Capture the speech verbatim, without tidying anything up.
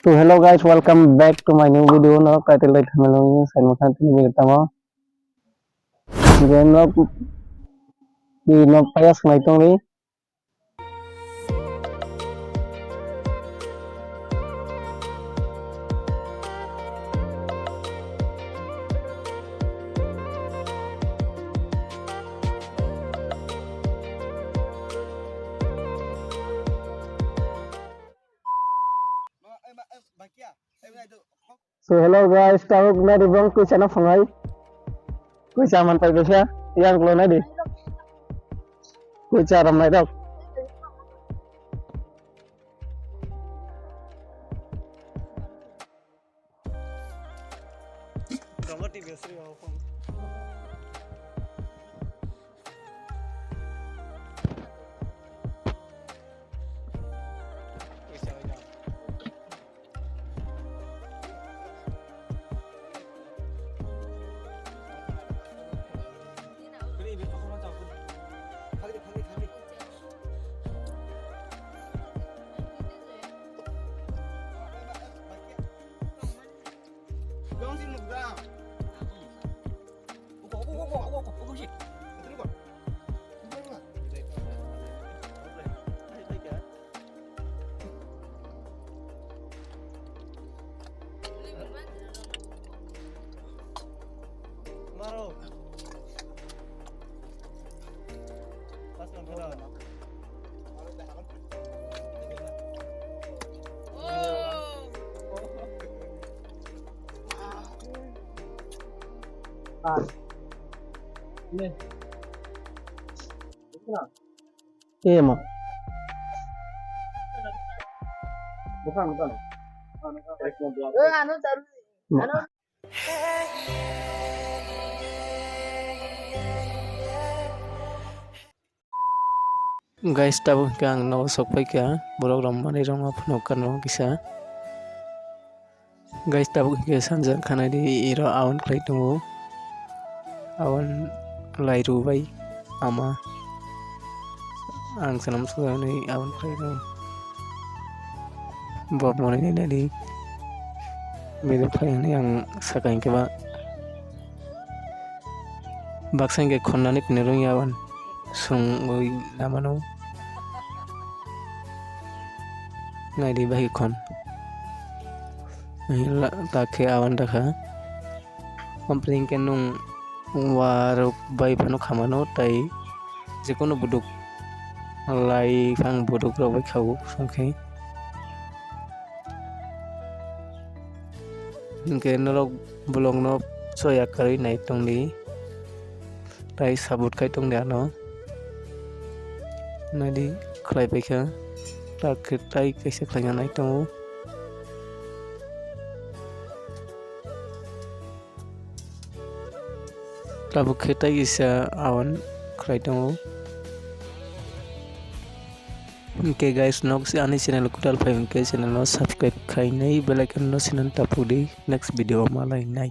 So hello guys, welcome back to my new video. Norok title dai thumbnail o sai mokhan tini video tamo. Then norok, norok payas khnai tongdi. So hello guys, tabuk nai di bong kuisa no phangai. Kuisa man pai bisa, yang lo nai di. Kuisa ram nai dok. Emo. Guys, tabuk hwnkhe ang nogo sok paikha, borok rok manwi rokno phunuk kha nogo kisa. Guys, tabuk hwnkhe sanja khanai di, iro awan khlai tongo, awan khlai rw bai ama ang sanam sugani awan khlai tongo. Bo monwi nai di, video khlai hwnwi ang saka hinkhe ba. Baksa hinkhe khonnani phunirwng ya wan songwi lamano. Naidi bahai khon. Takhe awan dakha. Ompre hinkhe nwng warok bai phano khamano tei jekunu buduk lai phang buduk rok bai khago songkhe. Hinkhe norok vlogno choya kwrwi nai tongdi, tei support khai tongdi ano. Naidi khlai paikha, tak khe tei kaisa khlaina nai tongo. Tabuk khe tei kisa awan khlai tongo. Hinkhe guys, nok se ani channel kwtal phai hinkhe channel no subscribe khainai bell icon no sinan tapudi next video o malai nai.